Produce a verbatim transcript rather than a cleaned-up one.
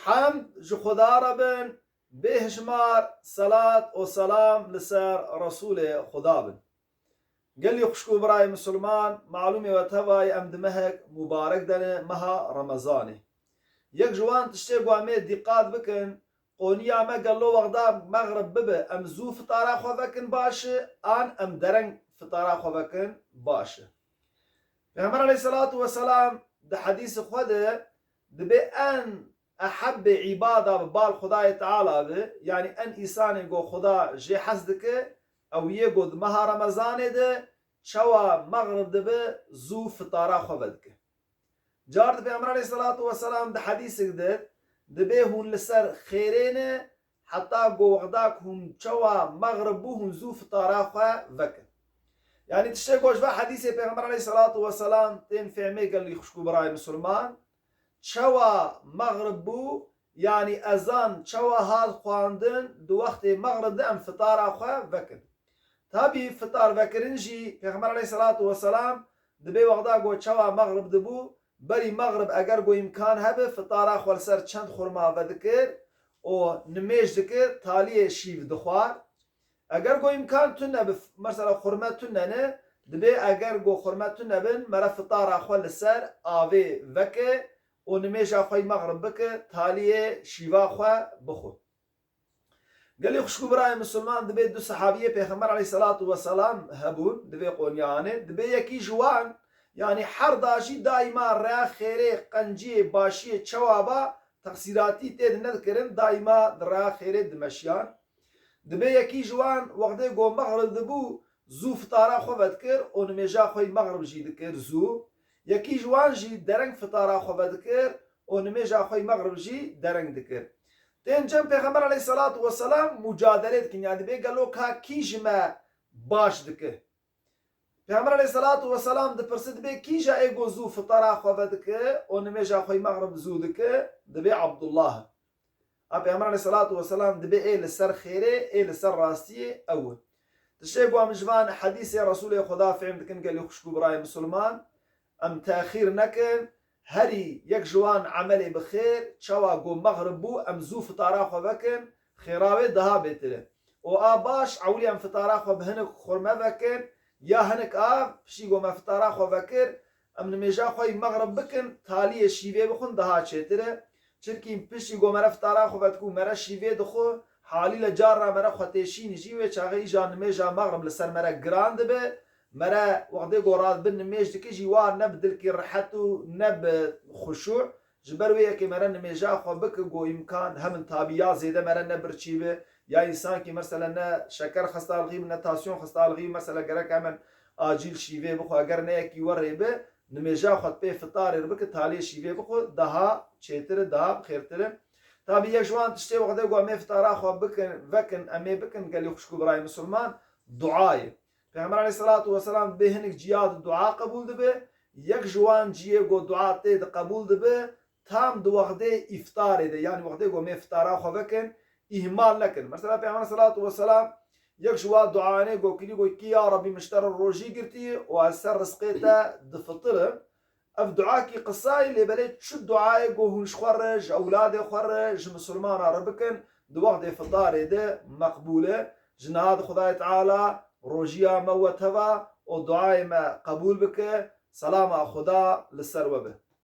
Hemd ji Xuda re bin, bêhişmar selat û selam li ser Resûlê Xuda bin. Gelî xwişk û birayê misilman, malûm e we tevayî em di mehek mubarek de ne, meha Remezanê. Yek ji wan tiştê ku em ê dîqat bikin, qoniya me gelo wexda mexrib bibe, em zû fitara xwe vekin baş e, an em dereng fitara xwe vekin baş e. Pêxember aleyhisselatu vesselam di hedîsê xwe de dibê en ehebbê îbada bi bal Xwedayê Teala bi, yanî en îsanê ku Xweda jê hez dike, ew yê ku di meha Remezanê de çawa mexrib dibe zû fitara xwe vedike. Car di Pêxember aleyhisselatu vesselam di hedîsek de dibê hûn li ser xêrê ne, heta ku wexda ku hûn çawa mexrib bû, hûn zû fitara xwe vekin. Yanî tiştê ku ji va hedîsê Pêxember aleyhisselatu vesselam tên fehmê gelî xwişk û birayê misilman, çawa mexrib bû, yanî ezan çawa hat xwandin, di wextê mexrib de em fitara xwe vekin. Tabî fitar vekirin jî Pêxember aleyhisselatu vesselam dibê wexda ku çawa mexrib dibû, berî mexrib eger ku îmkan hebe fitara xwe li ser çend xurma vedikir û nimêj dikir, taliyê şîv dixwar. Eger ku îmkan tune bi, mesela xurme tune ne, dibê eger ku xurme tune bin, mere fitara xwe li ser avê veke û nimêja xwe yî mexrib bike, taliyê şîva xwe bixwe. Gelî xwişk û birayê misilman, dibê du sehabiyê Pêxember aleyhisselatu vesselam hebûn, di vê qonyanê, dibê yekî ji wan, yanî her da jî daîma reya xêrê, qenciyê, başiyê, çawa ba, texsîratî tê de nedikirin, daîma di reya xêrê dimeşiyan. Dibê yekî ji wan wextê ku mexrib dibû, zû fitara xwe vedikir û nimêja xwe yî mexrib jî dikir zû. Yekî ji wan jî dereng fitara xwe vedikir û nimêja xwe yî mexrib jî dereng dikir. Tên cem Pêxember aleyhisselatu vesselam mucadelê dikin, yanî dibê gelo ka kî ji me baş dike. Pêxember aleyhisselatu vesselam dipirse, dibê kîja ê ku zû fitara xwe vedike û nimêja xwe yî mexrib zû dike, dibê Abdullah. A Pêxember aleyhisselatu vesselam dibê ê li ser xêrê, ê li ser rastiyê ew e. Tiştê ku em ji van hedîsê Resûlê Xuda fêm dikin gelî xwişk û birayê misilman, em texîr nekin, herî yek ji wan emelê bi xêr, çawa ku mexrib bû, em zû fitara xwe vekin, xêra wê daha bêtir e. Û a baş, ewilî em fitara xwe bi hinek xurme vekin, ya hinek av, piştî ku me fitara xwe vekir, em nimêja xwe yî mexrib bikin, taliyê şîvê bixwin daha çêtir e. Çimkî piştî ku mere fitara xwe vedikû mere şîvê dixwe, halîle carna mere xwe têşîn jî wê çaxê îja nimêja mexrib li ser mere giran dibe. Mere wextê ku radibin nimêj dike jî wa ne bi dilkî rehet û ne bi xuşû. Ji ber wê yekê mere nimêja xwe bike ku îmkan hebin tabî ya zêde mere ne birçî be, ya însankî mesela ne şeker xestalixî bi, ne tasyon xestalixî bi, mesela gerek hemen acîl şîvê bixwe, eger ne yekî werê be, nimêja xwe pê fitarê re bike, taliyê şîvê bixwe, daha çêtir e, daha bi xêrtir e. Tabî yek ji wan tiştê wextê ku em ê fitara xwe bikin, vekin, em ê bikin gelî xwişk û birayê misilman, dua ye. Pêxember aleyhisselatu vesselam dibê hinek ciya di dua qebûl dibe, yek ji wan ciyê ku dua tê di qebûl dibe, tam di wextê îftarê de, yanî wextê ku em ê fitara xwe vekin, îhmal nekin. Mesela Pêxember aleyhisselatu vesselam yek ji wa duayanê ku kirî, got kî, ya Rabbî, min ji te re rojî girtî û ez ser rizqê te difitirim. Ev duakî qisayî, lê belê çi duayê ku hûn ji xwe re, ji ewladê xwe re, ji misilmana re bikin, di wextê fitarê de meqbûl e. Ji niha di Xwedayê Teala rojiya me we teva û duayê me qebûl bike, selama Xweda li ser we be.